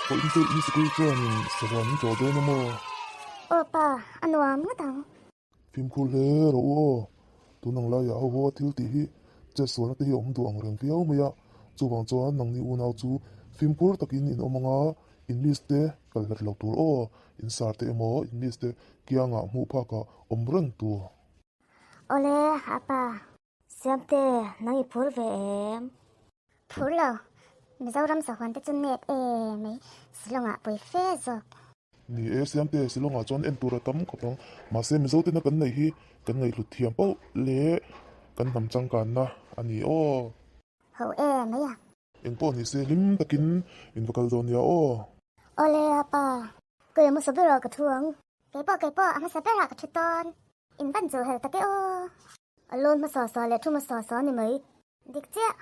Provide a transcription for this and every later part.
Pawh in te in sikul chuanin sahuan in tlawh dawn a maw? Aw pa, a nuam ngawt ang. Fimkhur hle rawh u aw. Tun ang laiah ho ho a thil tih hi chetsualna te hi a awm duh ang reng viau mai a. Chuvang chuan nangni unau chu fimkhur takin in awm ang a, in miss te kal hlat lo tur aw. In sar te emaw in miss te kiangah hmuh phakah awm reng tur. Awle, apa. Siamte, nang i phur ve em? Phur lo. Mizoram sahuan te chu nep e mai, Shillong-ah pui fe zawk. Ni e, Siamte, Shillong-ah chuan en tur a tam khawp ang. Mahse, Mizo tena kan neih hi kan ngaihhlut thiam pauh leh kan hnam changkanna a ni aw. Ho e mai a. Engpawh ni se hlim takin in va kal dawn nia aw. Awle apa, kei a hmasa berah ka thu ang. Keipawh keipawh a hmasa berah ka thu tawn. In van chu hel tak e aw. A lawn hmasa sa leh thu hmasa sa ni mai. Dik chiah.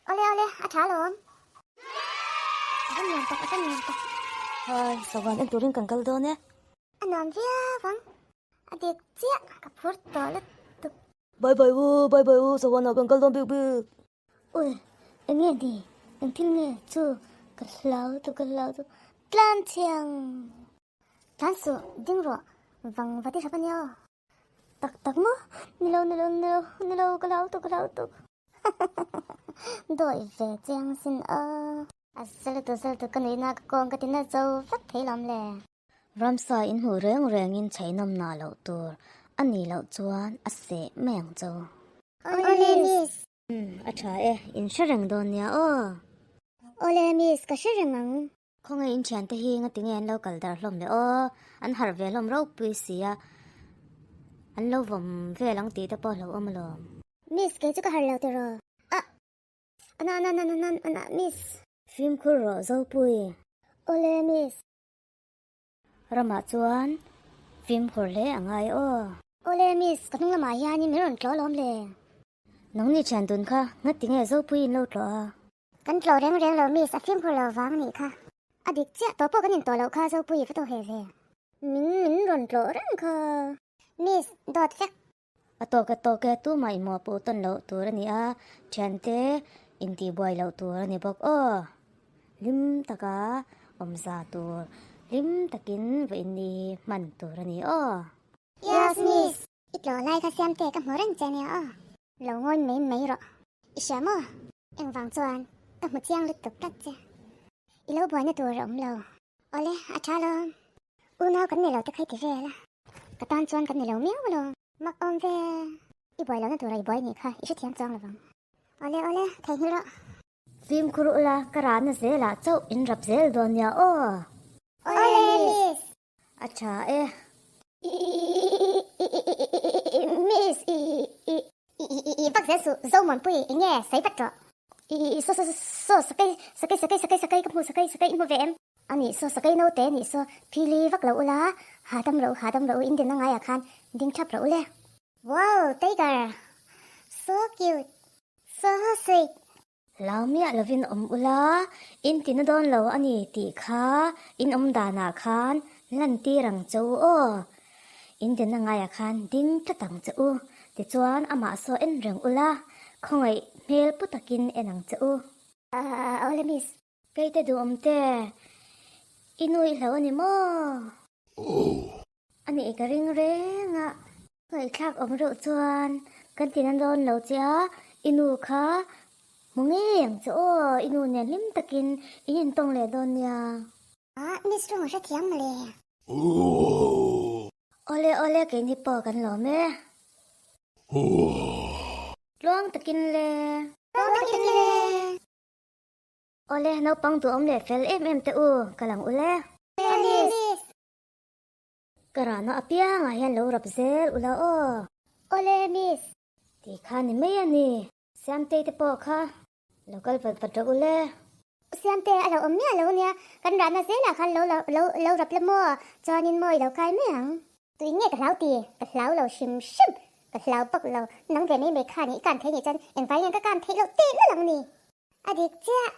Awle awle, a tha alawm. A va nuam tak, a va nuam tak. Hai, sahuan en turin kan kal dawn e. A nuam viau ang. A dik chiah, ka phur tawh lutuk. Bye bye u, bye bye u, sahuan ah kan kal dawn bik bik. Ui, eng nge ni? Eng thil nge chu? Ka hlau tu, ka hlau tu. Tlan chiang! Tlan suh, ding rawh, vang va ti hrap a nia aw. Tak tak maw? Ni lo, ni lo, ni lo, ni lo, ka hlau tu, ka hlau tu. Dawi ve chiang sin aw. A sel tu sel tu ka nuihna ka kawng ka tina zo vek thei lawm le. Ramsa in hmuh reng rengin chheihnawm nah loh tur a nih loh chuan a seh mai ang chu. Awle miss. Umm a tha e, in hre reng dawn nia aw. Awle miss ka hre reng ang. Khawngaih in thiante hi nga tinge an lo kal dar hlawm le aw, an harh ve hlawm ropui sia, an lo vawm vel ang tih te pawh a hlauhawm alawm. Miss kei chu ka harh lo tiraw? Ah! Ana ana ana ana ana miss. Fimkhur rawh Zopui. Awle miss. Ramah chuan fimkhur hle a ngai aw. Awle miss, ka hnung lamah hianin min rawn tlawh alawm le. Nangni thian dun kha ngati nge Zopui in lo tlawh a? Kan tlawh reng reng lo miss a fimkhur lo vang anih kha. A dik chiah tawh pawh kan in tawh loh kha Zopui va tawh he ve. Min min rawn tlawh reng kha. Miss dawt vek. A tawk a tawk e tumah in mawhpuh tawn loh tur a ni a, thiante intihbuai loh tur a ni bawk aw. Hlim taka awmza tur, hlim takin va inni hman tur a ni aw. Yes miss. I tlawh lai kha siamte ka hmu reng che nia aw. Lo ngawi mai mai rawh. I hria maw? Engvang chuan ka hmu chiang lutuk tlat che. I lo buaina tur a awm lo. Awle, a tha lawm. Unau kan nei lo te kha i ti vel a. Ka tan chuan kan ni lo miau alawm. Mak awm ve. I buai lohna tura i buai nih kha i hrethiam chuang lovang. Awle awle, theihnghilh rawh. Fimkhur ula, ka rahna zelah chauh in rap zel dawn nia aw. Awle miss. A tha e. Miss i i i i i vak zel suh Zomuanpui eng nge sawi vat rawh. I i i saw saw saw sakai sakai sakai sakai sakai ka hmu sakai sakai i hmu ve em? A nih saw sakai naute nih saw phili vak lo ula hahdam rawh u hahdam rawh u in dinna ngaiah khan ding thap rawh u le. Wow tiger so cute so sweet. Hlau miah lovin awm ula, in tina dawn lo a ni tih kha in awm danah khan lantir ang che u aw. In dinna ngaiah khan ding tlat ang che u. Tichuan amah saw en reng ula, khawngaih hmel pu takin en ang che u. Awle miss. Keite duhawm te, i nu i hlau a ni maw? A nih ka ring reng a. Ngaihthlak awm reuh chuan kan ti na dawn lo che a, i nu kha hmu ngei ang che aw, i nu nen hlim takin in intawng leh dawn nia. Ah, Miss Rung a hrethiam mawle. Awle awle keini pawh kan lawm e. Tluang takin le. Tluang takin le. Awle naupang duhawm leh fel em em te u, ka lang ule. Miss. Ka rahna apiangah hian lo rap zel ula aw. Awle miss. Tih kha ni mai a ni. Siamtei te pawh kha lo kal vat vat rawh ule. Siamte a lo awm miah lo nia, kan rahna zelah khan lo lo lo rap la maw, chuanin maw i lo kai mai ang. Tui nge ka hlau ti, ka hlau lo hrim hrim, ka hlau bawk lo, nang ve mai mai kha nih i kan thei nih chuan engvai nge ka kan theih loh teh lul ang ni. A dik chiah.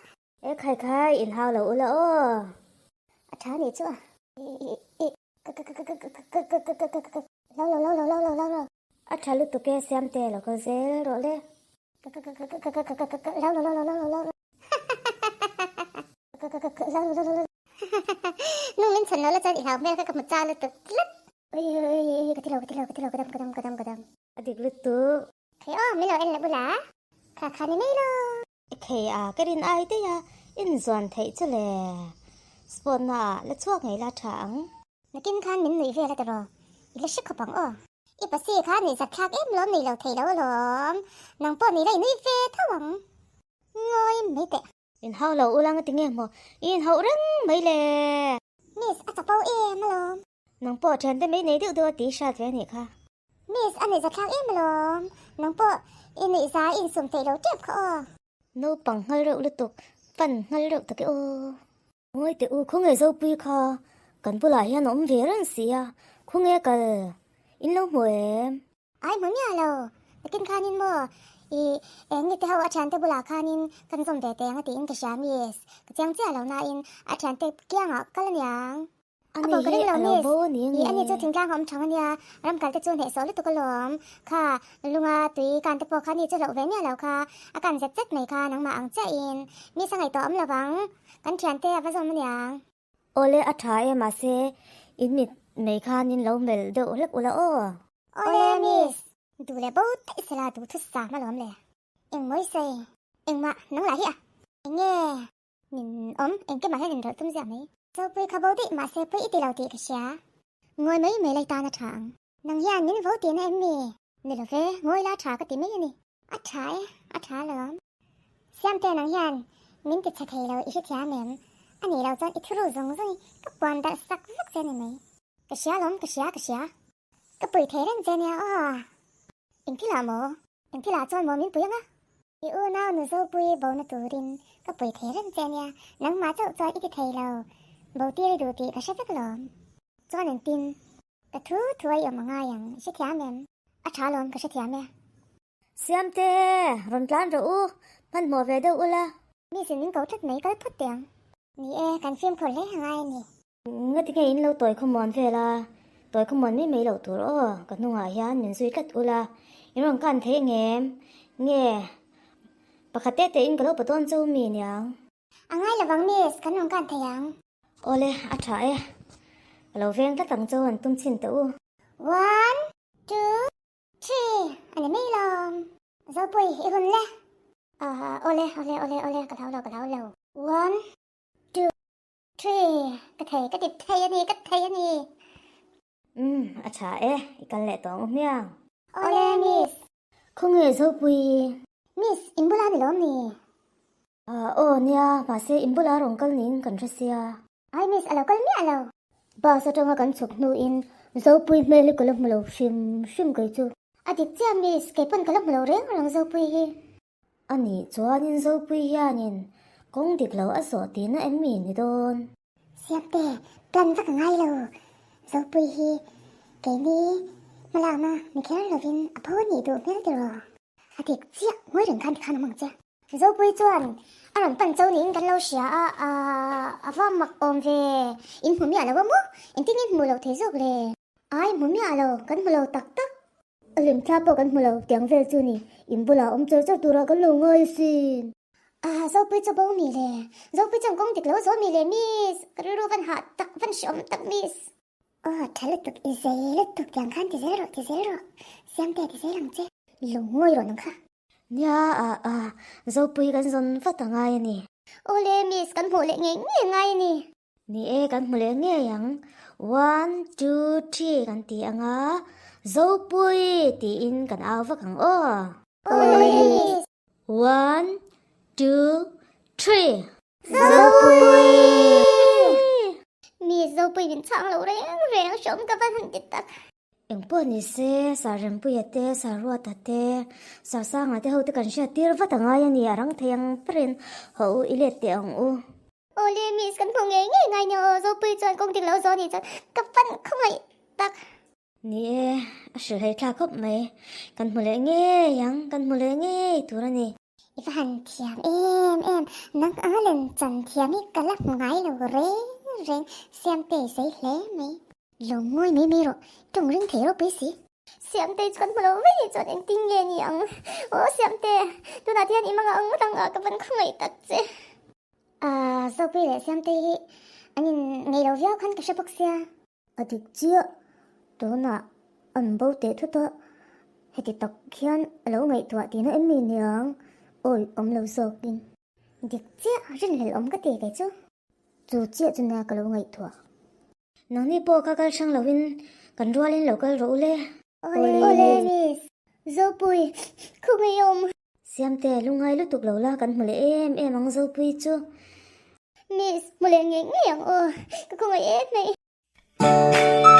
E khai khai inhau lo ula aw. A tha nih chu a. I i ka ka ka ka ka ka ka ka ka ka ka lo lo lo lo lo lo lo lo. A tha lutuk e Siamte lo kal zel rawh le. Ka ka ka ka ka ka ka ka ka lo lo lo lo lo lo lo. Ka ka ka ka lo lo lo lo lo. Nu min chhan lo la chuan i hlau hmel kha ka hmu chal lutuk tlat. Ui ui ui ka ti lo ka ti lo ka ti lo ka dam ka dam ka dam ka dam. A dik lutuk. Thei aw min lo en la bula kha kha ni mai lo. Thei a ka rin ai daih a inzuan theih chu le sport na ah la chhuak ngei la tha ang. Nakin khan min nuih vel a tiraw i la hre khawp ang aw. I pasi kha nuih zat thlak em lawm nuih lo thei lo alawm nang pawh nuih la i nui ve tho ang ngawi mai teh. In hau lo ulang a ti nge maw i inhauh reng mai le. Miss a chapo em alawm. Nang pawh thiante mai nei deuh deuh a ti hrat ve a nih kha. Miss a nuihza thlak em alawm, nang pawh i nuihza i insum theih lo tep kha aw. Naupang nghal reuh lutuk, fan nghal reuh tak e aw. Ngawi teh u, khawnge Zopui kha kan bulah hian a awm ve reng si a, khawnge kal in lo hmu em? Ai hmu miah lo, nakin khanin maw i eng nge te ho a thiante bulah khanin kan zawm ve teh ang a tiin ka hria miss, ka chiang chiah lo nain a thiante kiangah kal aniang. Ani hi a lo bo a ni ange. Ani chu thingtlang a awm thang ania, ram kal te chu hnehsawh lutuk alawm. Kha lunga tui kan te pawh kha ni chu hlauh ve miah lo kha, a kan zet zet mai kha nangmah ang chiahin mi sa ngaihtuah awm lovang, kan thiante a va zawm aniang. Awle a tha e mahse in mit mai khan in lo melh deuh hlek ula aw. Awle miss, duh leh bo daih sela duh thu sa hma lawm le. Engmawi sawi, engmah nang lah hi a. Enge Min awm, engkimah hian inrawlh tum ziah mai. Zopui kha bo daih mahse pui i ti lo tih ka hria. Ngawi mai mai lai tan a tha ang. Nang hian min vo tihna em mi? Ni lo ve, ngawi la tha ka ti mai a ni. A tha e, a tha alawm. Siamte nang hian min ti chhe thei lo i hrethiam em? A nih loh chuan i thuru zawng zawng i ka puan darh sak vek che a ni mai. Ka hria alawm, ka hria, ka hria. Ka pui thei reng che nia aw. Eng thilah maw? Eng thilah chuan maw min pui anga? I unau nu Zopui bona turin ka pui thei reng che ania, nangmah chauh chuan i ti thei lo. Bo tir i duh tih ka hre vek lawm. Chuan engtin? Ka thu thu a i awm a ngai ang, i hrethiam em? A tha lawm, ka hrethiam e. Siamte, rawn tlan rawh u, hmanhmawh ve deuh ula. Mi sin min ko tlat mai kal phawt teh ang. Ni e, kan fimkhur hle a ngai a ni. Ngati nge in lo tawi khawmuan vel a, tawi khawmuan mai mai loh tur aw, ka hnungah hian min zui tlat ula, in rawn kan thei ngem nge pakhat te te in ka lo pa dawn chau mi niang. A ngai lovang miss, kan rawn kan thei ang. Awle, a tha e, ka lo veng tlat ang chau an tum chhin teh u. One, two, three, a ni mai lawm. Zopui, i hun le. Ahh, awle, awle, awle, awle, ka hlau lo, ka hlau lo. One, two. Three, ka thei, ka ti thei a ni, ka thei a ni. Umm, a tha e, i kal leh tawh ang u hmiang. Awle, miss. Khawnge Zopui? Miss, in bula ni lawm ni? Ah, aw nia, mahse in bula rawn kal niin kan hre sia. Ai miss, a lo kal miah lo. Bus atanga kan chhuk hnuin Zopui hmel hi ka la hmu lo hrim hrim kei chu. A dik chiah miss, kei pawn ka la hmu lo reng reng Zopui hi. A nih chuanin Zopui hianin kawng dik lo a zawh tihna em mi ni dawn? Siamte, plan vak a ngai lo. Zopui hi keini hmalakna ni kher lovin a pho a nih duh hmel tiraw? A dik chiah, ngawi reng khan tikhan awm ang che. Zopui chuan a rawn pan cho niin kan lo hria a, a va mak awm ve. In hmu miah lo a maw? Engtin nge hmuh loh thei zawk le? Ai, hmu miah lo, kan hmu lo tak tak. A hlimthla pawh kan hmu lo, tiang vel chu ni, in bulah awm char char turah kan lo ngai asin. Ah, Zopui chu bo mi le, Zopui chuan kawng dik lo zawl mi le miss, ka rilru van hah tak, van hreawm tak miss. Aw, tha lutuk, i zei lutuk, tiang khan ti zel rawh, ti zel rawh, Siamte ti zel ang che. Lo ngawi rawh nang kha. Nia, ah, ah, Zopui kan zawn vat a ngai a ni. Aw le miss, kan hmuh leh ngei ngei a ngai a ni. Ni e, kan hmu leh ngei ang. One, two, three kan ti ang a, Zopui tiin kan au vak ang aw. Awii! One, two, three. Zopui! Mi Zopui min chhang lo reng reng, hreawm ka va han ti tak. Engpawh ni se, Sir Rempuia te, Sir Ruata te, Sir Sanga te ho te kan hriat tir vat a ngai a ni, a rang thei ang berin haw u i let teh ang u. Awle miss kan hmu ngei ngei ngai nia aw Zopui chuan kawng dik lo zawh anih chuan ka fan khawngaih tak. Ni e, a hrilhhei thlak khawp mai. Kan hmu leh ngei ang, kan hmu leh ngei tur a ni. I va han thiam em em, nang anga len chan thiam hi ka la hmu ngai lo reng reng, Siamte i sawi hle mai. Lo ngawi mai mai rawh, tawng ring thei ropui si. Siamte chu kan hmu lo vei ni chuan engtin nge ni ang? Aw Siamte, tunah te hian i manga ang ngawt ang a, ka van khawngaih tak che. Ahh, Zopui leh Siamte hi An in ngei lo viau khan ka hre bawk sia. A dik chiah, tunah an bo teh thut a, heti tak hian a lo ngaihtuah tihna em mi niang? Awi awm lo zawkin. Dik chiah, rinhlelh awm ka ti kei chu. Chu chiah chu nia ka lo ngaihtuah. Nangni pawh ka kal hrang loin kan rualin lo kal rawh u le. Awle awle miss. Zopui, khawngaih awm. Siamte, lungngai lutuk lo la kan hmu leh em em ang Zopui chu. Miss, hmu leh ngei ngei ang aw, ka khawngaih em mai.